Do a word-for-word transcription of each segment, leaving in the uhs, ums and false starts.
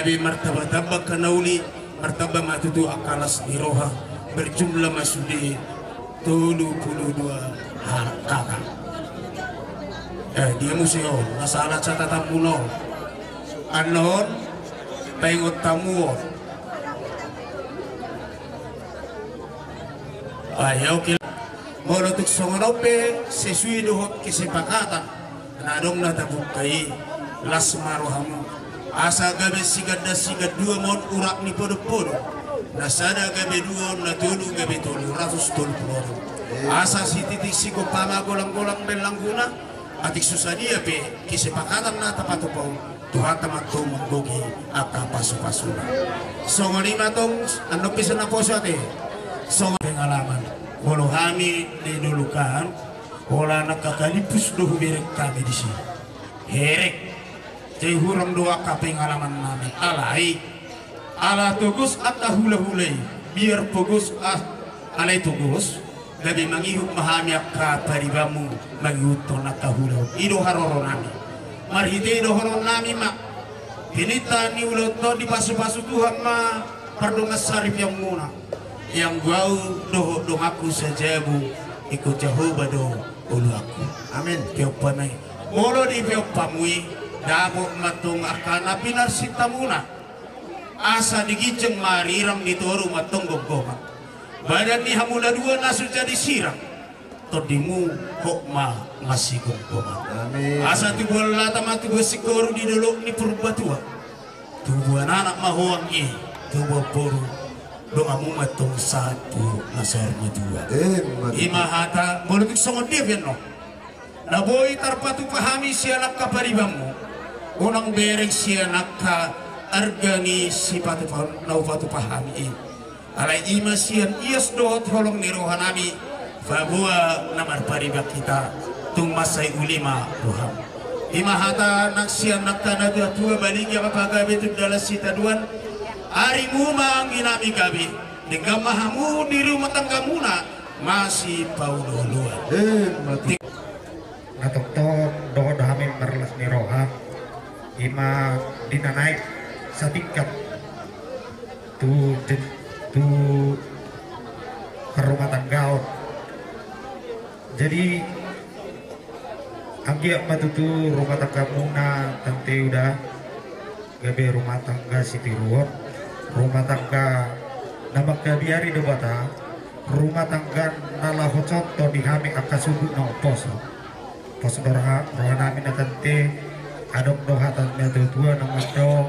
Gabe martamba-tamba angka na uli, martamba ma tutu angka las ni roha, berjumlah ma sude tolu pulu dua halak kakak. Eh, dia muse on, masalah catatanmuna on. Annon, paingot hamu on. Ai, oke. Molo tung songon on pe sesuai dohot kesepakatan na adong na tabuka i, las ma rohamu. Asa gabe sigandas siganduam on urat ni podom-podom. Na sada gabe dua, na tolu gabe tolu ratus tolu pulu onom. Asa sititi sigompa ma golang-golang berlangguna. Atik so sadia pe kesepakatan na tapatupa on, Tuhanta ma antong manggohi angka pasu-pasuna. Songon i ma antong, annon pe sai naposo ate. Songon pengalaman, molo hami di dolok an, holan angka kalimpus do hubereng hami disi. Herek. Jadi hurang do angka pengalaman nami. Alai, ala togos angka hula-hula i, biar pogos, ah, alai togos, gabe mangihut ma hami angka paribanmu mangihuthon angka hula on. I do haroro nami. Marhite i dohonon nami ma, pinangido ni ulaonta on, dipasu-pasu Tuhan ma pardongansaripeonmuna. Ianggo au dohot donganku sajabu, ingkon Jahowa do oloanku. Amin. Peompamu i. Molo di peompamu i, dapot ma antong angka na pinarsintamuna. Asa di ginjang ma arirang, di toru ma antong gomgoman. Badan ni hamu na dua na so jadi sirang, tondimu hot ma masigomgoman. Amin. Asa tubuan lata ma tubuan singkoru di dolok ni Purbatua. Tubuan anak ma ho anggi, tubuan boru, donganmu ma antong sahat tu na saur matua. Eh, ma tutu. I ma hata, molo tung songon dia pe annon na boi tarpatupa hami sian angka paribanmu, unang bereng sian angka arga ni sipatupaon na hupatupa hami i. Alai i ma sian ias dohot holong ni roha nami, paboa na marpariban hita, tung mansai uli ma roham. I ma hata nang sian angka natua-tua, balingga ma pagabe tu dalan sitadoan, arimu ma anggi nami gabe, denggan ma hamu di rumah tanggamuna, masipaolo-oloan. Eh, ma tutu. Na tongtong dohot do hami marlas ni roha, i ma di na naeng satingkat tu, tu parrumatanggaon. Jadi anggiat ma tutu rumah tanggamuna tante uda gabe rumah tangga sitiruon, rumah tangga na mangkabiari Debata, rumah tangga na laho contoh di hami angka suhut na umposo. Pos do roha, roha nami na tante, adong do hata ni natua-tua na mandok,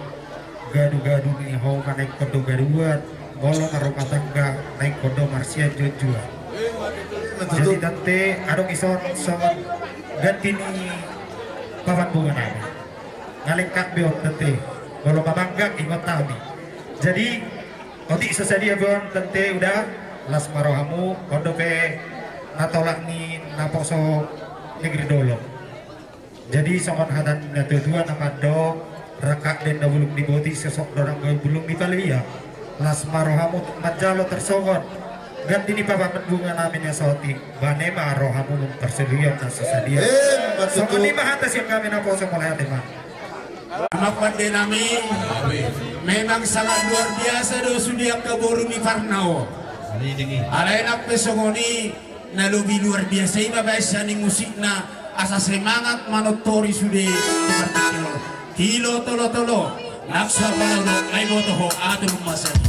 gadu-gadu ni hauma na ingkon do gaduan, molo marrumah tangga na ingkon do marsianjuan-juan. Jadi tante, adong ison songon ganti ni papan bunga nami. Nga lengkap be on tante, molo mamanggang ingot hami. Jadi otik so sadia be on tante uda, las ma rohamu, on dope na tolak ni naposo negeri dolok. Jadi songon hata ni natua-tua na mandok, rangkap denda bulung ni boti, sosok do ranggo bulung ni paleia. Las ma rohamu manjalo tarsongon ganti ni papan bunga nami na saotik. Bane ma rohamu parsadion na so sadia. Eh, ma tutu. Songon i ma hata sian hami naposo, mauliate ma. Amang pande nami, memang sangat luar biasa do sude angka boru ni Parna on. Alai nang pe songon i, na lobi luar biasa i ma baen sian musikna, asa semangat manortori sude di partingkian on. Tilo tolo tolo, nang sapa na olo, ai boto ho, atur ma sadia.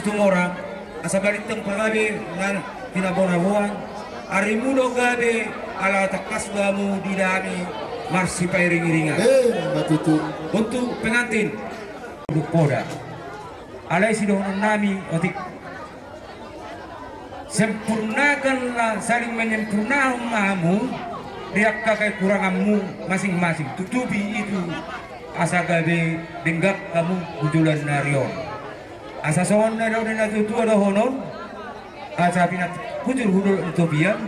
Tumora, asa balintang pagabe na tinabonaboan, arimu do gabe ala tangkas do hamu di dame marsipairingiringan. Eh, ma tutu. Untuk pengantin, duk poda. Alai sidohononnami otik. Sempurnakanlah, saling menyempurnahon ma hamu di angka kekuranganmu masing-masing. Tutupi itu asa gabe denggan hamu tu joloan ni ari on. Asa songon na didok ni natuatua dohonon, asa pinat hujur hudolok ni topian,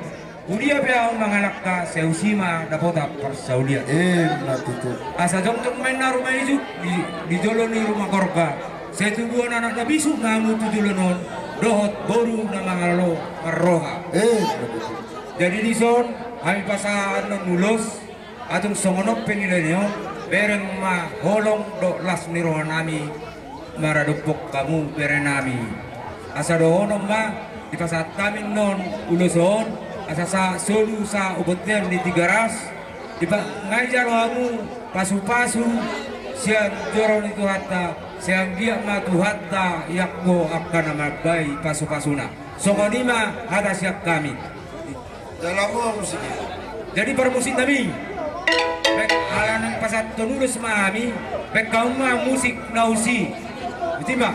udia pe ahu mangalangka, sai usi ma dapotan parsaulian. Eh, na tutu. Asa jongjong ma inna ruma ijuk di, di jolo ni ruma gorga, sai tubuan anak na bisuk ma hamu tu joloan on, dohot boru na mangalalo marroha. Eh, na tutu. Jadi dison hami pasahat annon ulos, atung songon on pe nilai ni on, bereng ma holong dohot las ni rohanami maradophon hamu berenami. Asa dohonon ma, dipasahat hami annon ulos on, asa sahat solu sahat bontean di Tigaras, dipangajar hamu pasupasu sian joro ni Tuhanta, sai anggiat ma Tuhanta ianggo angka na mambahen pasupasuna. Songon i ma hata sian hami. Dalam musik. Jadi parmusiknami, baen ala naeng pasahathon ulos ma hami, baen hamu ma musik na usi. Uti ma.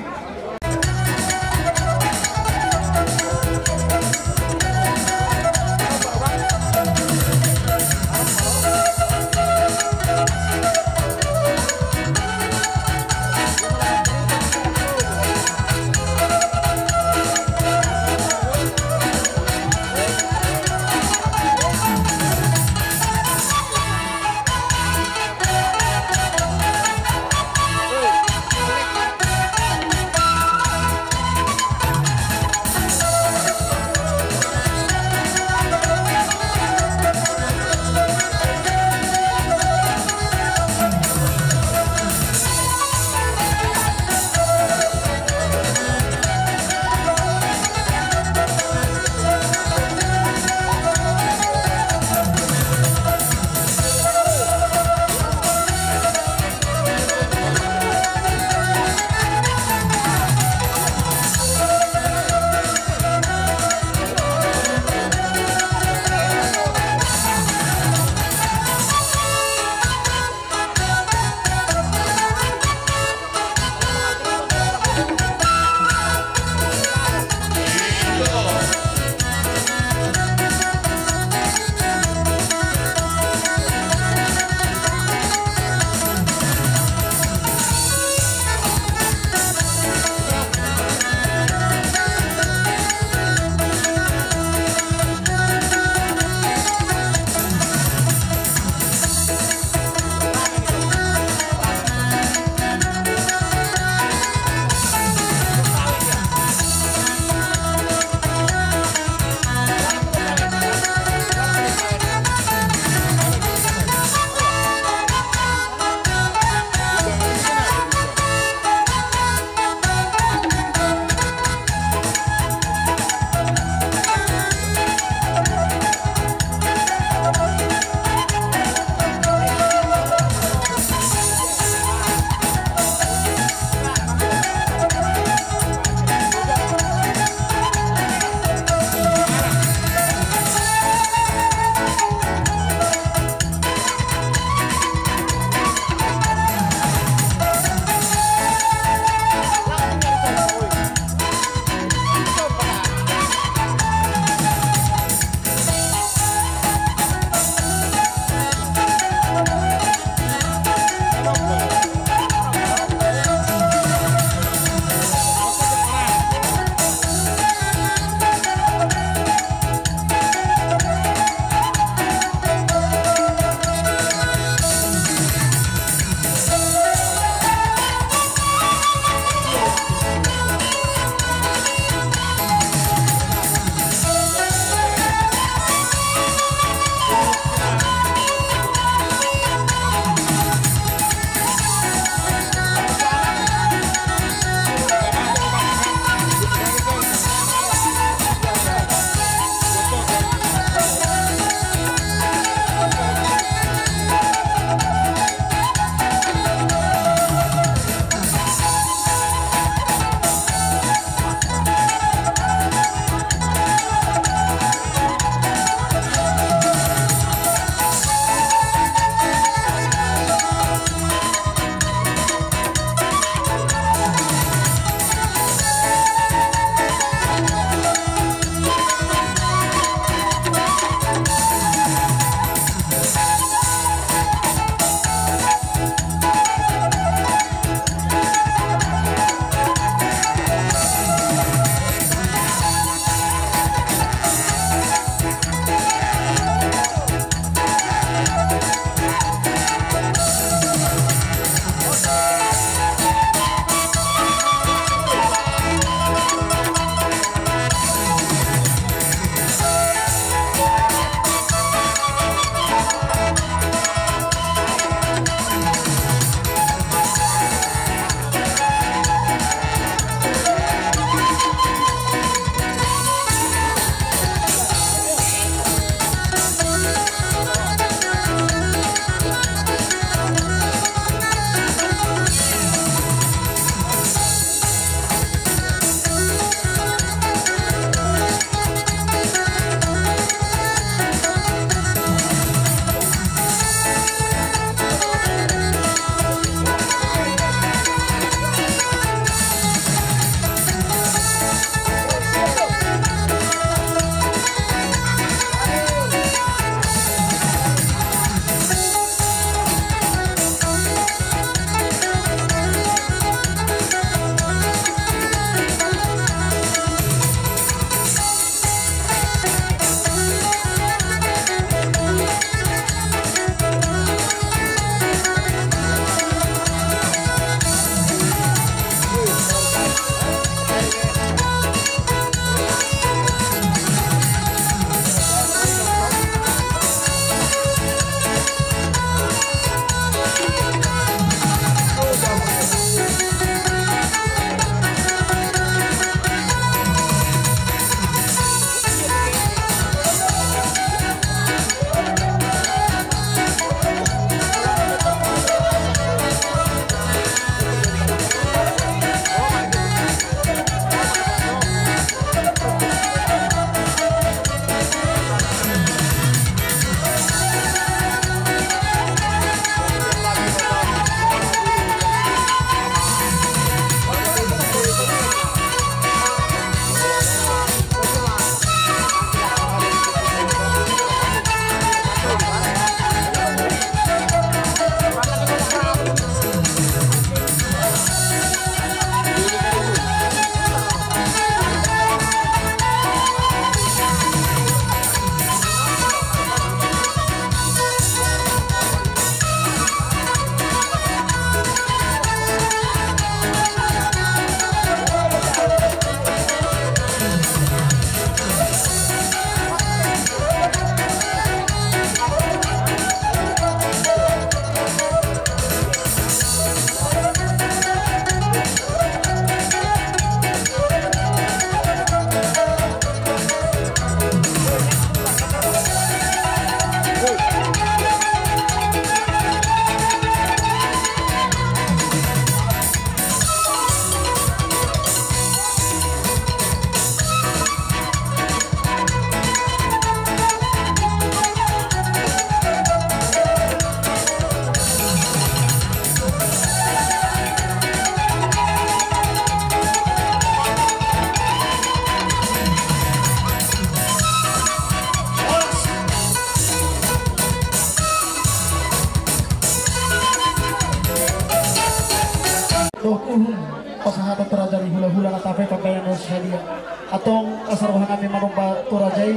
Raja ni hulahula na tape pambahenan on sadia. Antong asa roha nami manomba tu raja i.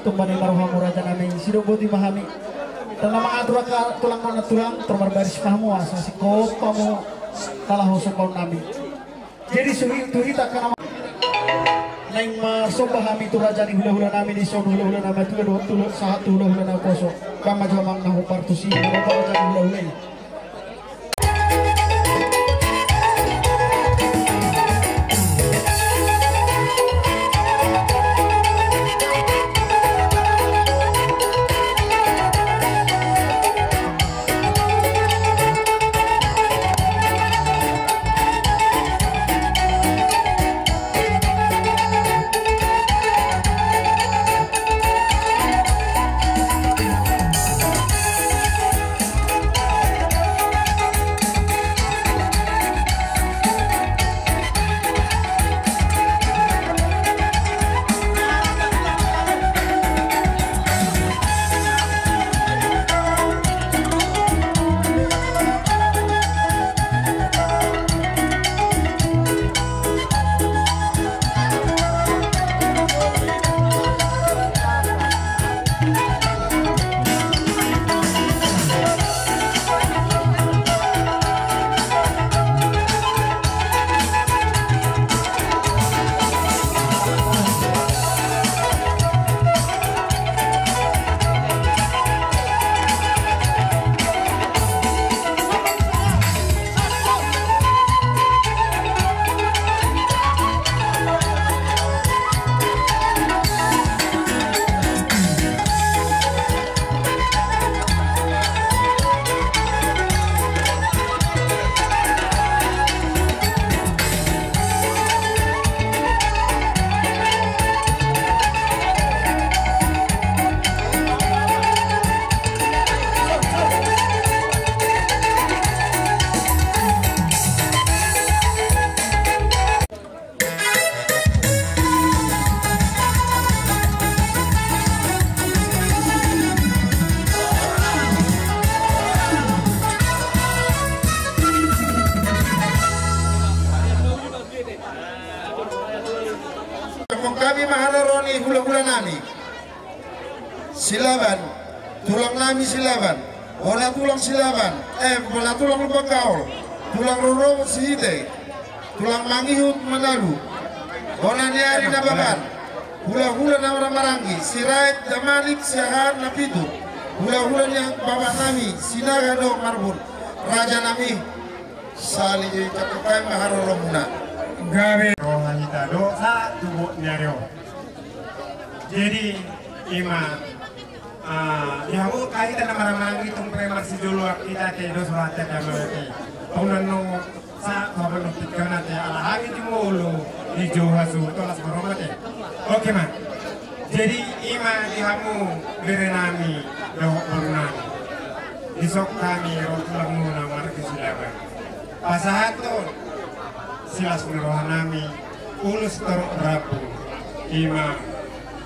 Tung ma nian ma rohamu raja nami, sidok boti ma hami. Dan na mangatur angka tulang nami, tulang, tor marbaris ma hamu asa singkop hamu na laho sombaon nami. Jadi suhi, tu hita angka na ma-, naeng marsomba hami tu raja ni hulahula nami, dison hulahula na matua dohot tu hula-, sahat tu hulahula na poso. Bahen ma jo amang na hombar tusi, manomba raja ni hulahula i. Hami ma haroro ni hulahula nami. Silaban, tulang nami Silaban, bona tulang Silaban, eh, bona tulang Lumban Gaol, tulang rorobot Sihite, tulang mangihut Manalu, bona ni ari Nababan, hulahula na marhahamaranggi, Sirait, Damanik, Siahaan, Napitu, hulahula ni bapak nami, Sinaga dohot Marbun, raja nami, sahali i cakap bahen ma haroromuna. Gabe roha hita do sahat tu bot ni ari on. Jadi, i ma, ah, di hamu angka hita na marhahamaranggi, tung pe marsijoloan hita ate, dos rohanta ate, amang ate. Pauna nunga sahat tu hamu nunga pingkan ate, ala hami jumolo dijou hasuhuton, las ma roha ate. Oke ma. Jadi, i ma di hamu bere nami dohot boru nami. Dison hami ro tulangmuna marga Silaban. Pasahathon silas ni roha nami, ulos torop rambu, i ma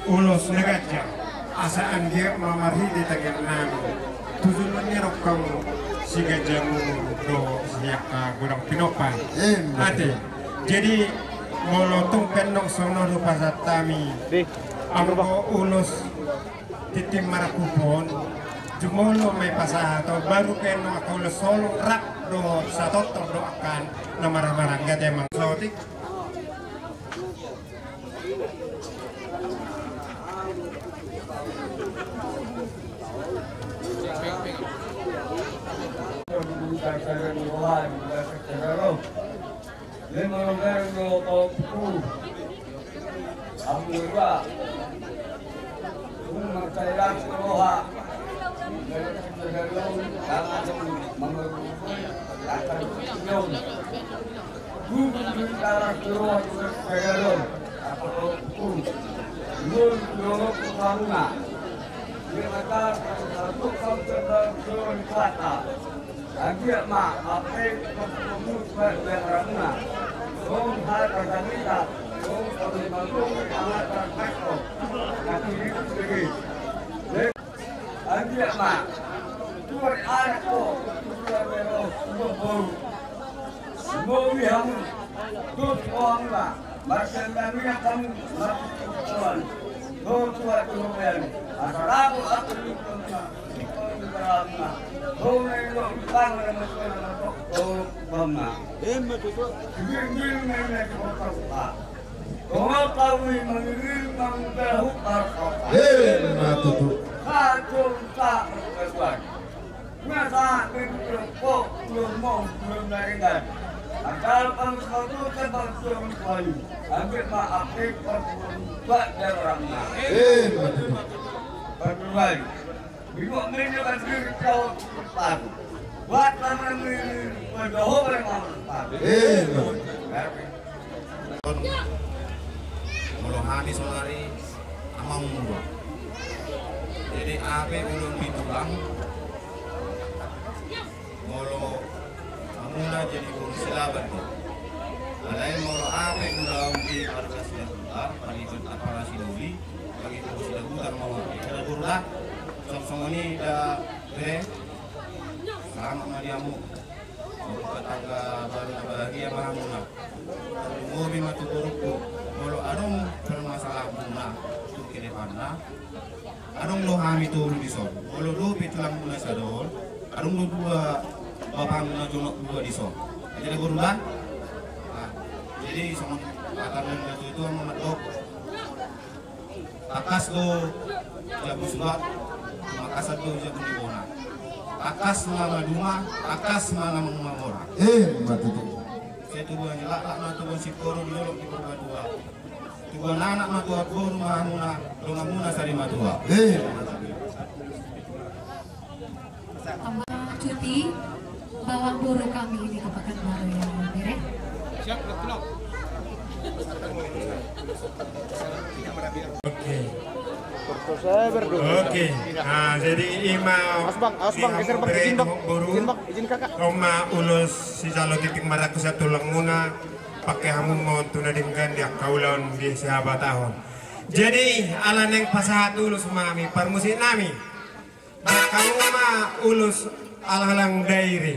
ulos na ganjang, asa anggiat ma marhite tangiang nami tu joloan ni ari on hamu siganjang umur dohot siangka godang pinompar. Ate. Jadi molo tung pe nunga songon on do pasahat hami, anggo ulos tintin marangkup on, jumolo ma i pasahat, baru pe nunga angka ulos holong rap dohot satortor do angka na marhahamaranggi, ate amang. Saotik. Lima nomor dua puluh. Amu dua. Umar Kailas Roha. Dari Tegalong, tangan mengerukui, tangan cium. Gubuk Bintara Roha, Tegalong, apa kau pun. Nur Roha Kutaruna. Dia kata, satu kau terbang turun kata. Anggiat ma, ape, pemut, bae, bae, ramuna. Dong, hal, kagamitan. Dong, kami mampu, amat, traktor. Kaki itu, dege. Anggiat ma. Tuar, anak, ko. Tuar, mero, tuar, boru. Semua, wihamu. Dut, Marsial-sial ma hamu, marsial-sial ma hamu. Tuhan, Tuhan, Tuhan, asa rap angka lintongna, lintong ni paraluna. Tuhan, Tuhan, Tuhan, Tuhan, Tuhan. Ima tutu. Tuhan, Tuhan, Tuhan, Tuhan. Tuhan, Tuhan, Tuhan, Tuhan. Ima tutu. Tuhan, Tuhan, Tuhan. Masa aku ikut kelompok, kelompok, kelompok lain kan. Asal bangsa itu sebab kelompok ini. Ambil maaf, eh, perbuat dan orang lain. Eh, betul. Perbuat. Bingung ini kan diri kau sepatu. Buat tangan ini, pendoho memang sepatu. Eh, betul. Molo hami saonari amang mulu. Jadi ape ulaon ni tulang. Molo hamuna jadi boru Silaban do. Alai molo ape ulaon di marga Silaban, panitia apala sidoli, bagi boru Silaban ma. Kada boru lah. Song-song ini da be. Selamat ma di hamu. Molo tetangga baru na bahagia ma hamuna. Tarlumobi ma tu borungku. Molo adong permasalahanmuna tu kedepanna. Adong do hami tolu dison. Molo dope tulangmuna sada on. Adong do dua bapangmuna jonok dua dison. Jadi boru lah. Nah, jadi songon hata ni natuatua ma mandok. Tangkas do jabu subat, tumangkasan do jabu ni bona. Tangkas ma maduma, tangkas ma na mamora. Eh, ima tutu. Sai tubuan ni laklak ma tubuan singkoru di dolok ni Purbatua. Tubuan anak ma tubuan boru ma hamuna, donganmuna sari matua. Eh. Tambah cuti, bawa boru kami ini ke Pekanbaru ya, Bere. Siap, udah pulang. Oke. Oke. Nah, jadi ima. Awas, Bang, awas, Bang, geser, Bang, izin, Bang. Izin, Bang, izin, Kakak. Ima ulos sijalo titik marangkup sian tulangmuna, pake hamu ma on tu na denggan di angka ulaon di sihabatahon. Jadi, ala naeng pasahat ulos ma hami, parmusik nami. Angka ma ulos Alanghalang Dairi.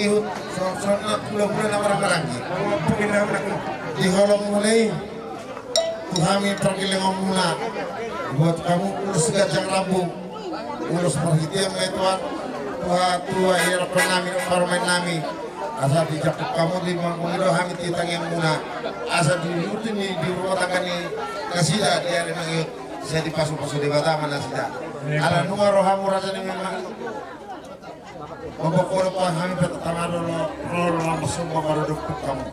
Ihut, so, so, na, mula-mula na marang-maranggi. Di holong muna i, tu hami pargellengonmuna, buat hamu ulos ganjang rambu, ulos parhitean ma i Tuhan, tua, tua, i harapan nami, parumaen nami, asa dijangkon hamu di ma-, mangido hami di tangiangmuna, asa diuruti ni, di rumah tangga ni nasida, di ari nangihut, sai dipasu-pasu Debata ma nasida. Ala nunga ro hamu raja ni memang. Mamboan holong hami pe tama ro, ro, ro, ro, marsomba maradophon hamu.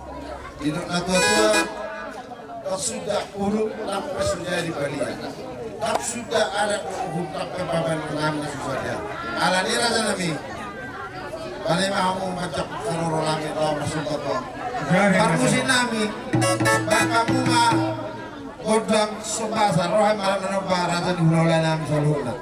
Didok na tua-tua, tak suda ulu, tak suda di balian. Tak suda adat uhum, tak pe paban nami na susah dia. Ala ni raja nami. Bale ma hamu manjak haroro nami, ro marsomba tu hamu. Parmusik nami, bapak muma. Gondang sombasa, roha malam manomba raja ni hulahula nami saluhutna.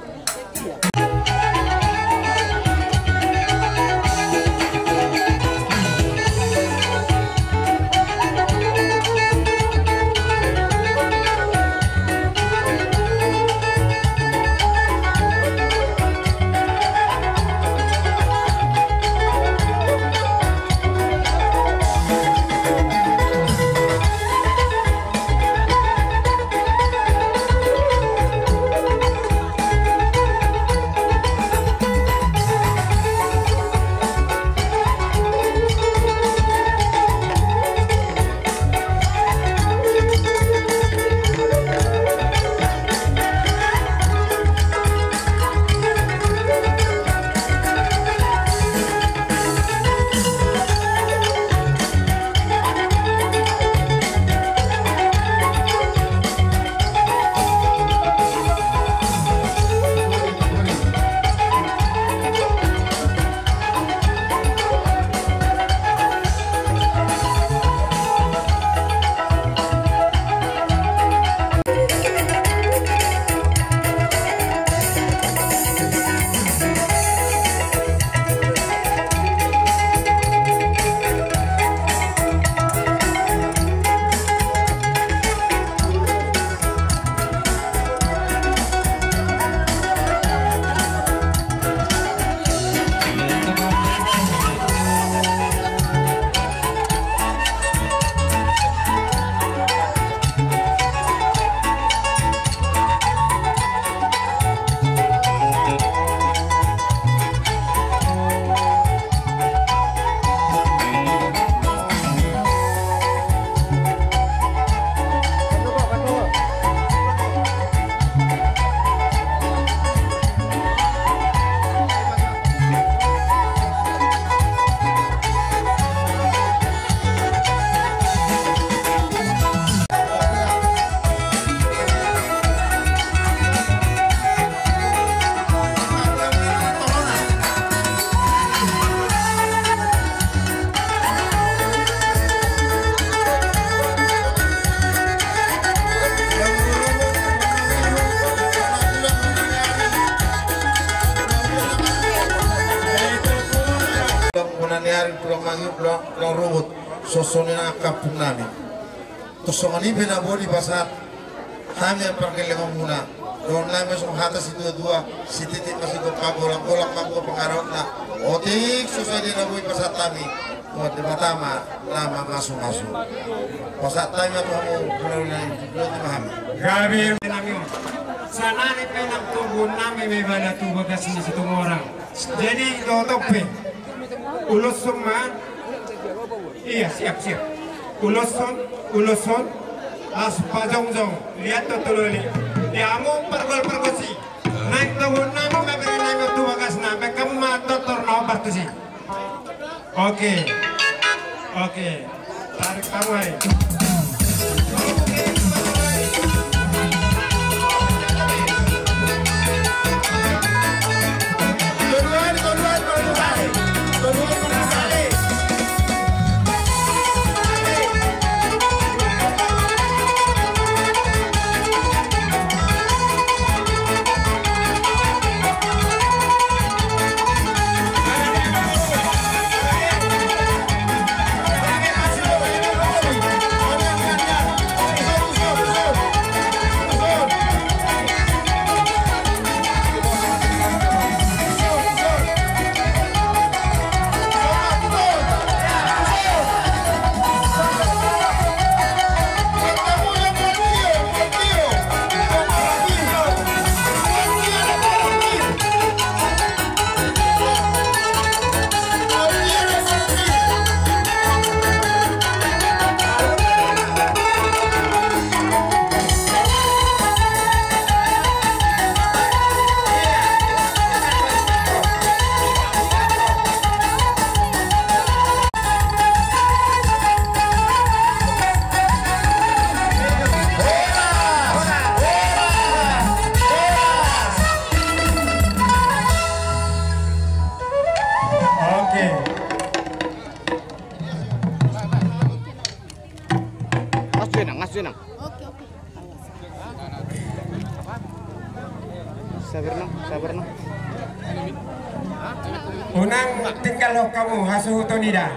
Muna ni ari pulang mangi, pulang, pulang ruhut. Sosoni na kampung nami. Tung songon i pe na boi dipasahat hami pargellengonmuna. Dohonon nami songon hata situa-tua, sititi ma sigompa, golang-golang ma pangarahutna. Otik so sadia na boi pasahat hami, Tuhan Debata ma na mamasumasu. Pasahat hami ma tu hamu hulahula nami, boti ma hami. Gabe nami on. Sanari pe nang togu nami ma ibana tu bagas ni Situmorang. Jadi dohot on pe. Uloshon ma. Iya, siap, siap. Uloshon, uloshon. Laos pajongjong. Liat do tolu hali. Di hamu pargol pargonsi. Naeng togu nami ma bere nami tu bagasna. Baen hamu ma tortor na hombar tusi. Oke. Oke. Tarik hamu ai. Senang, ngas senang. Sabar nang, sabar nang. Unang tinggalhon hamu hasuhuton i da.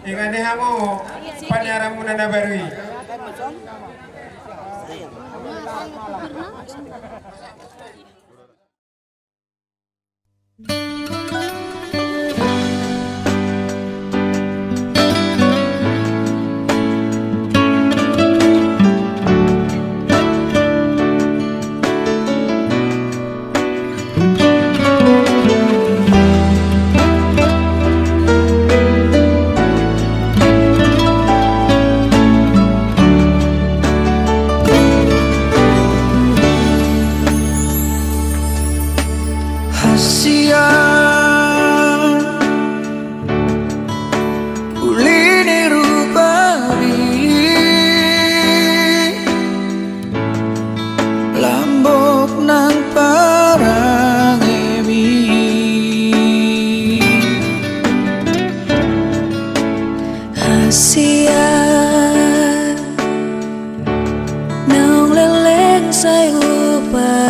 Inganan hamu paniaranmuna na baru i. Hasian uli ni rupa i, lambok nang parangemi. Hasian naung leleng sai hupasahat,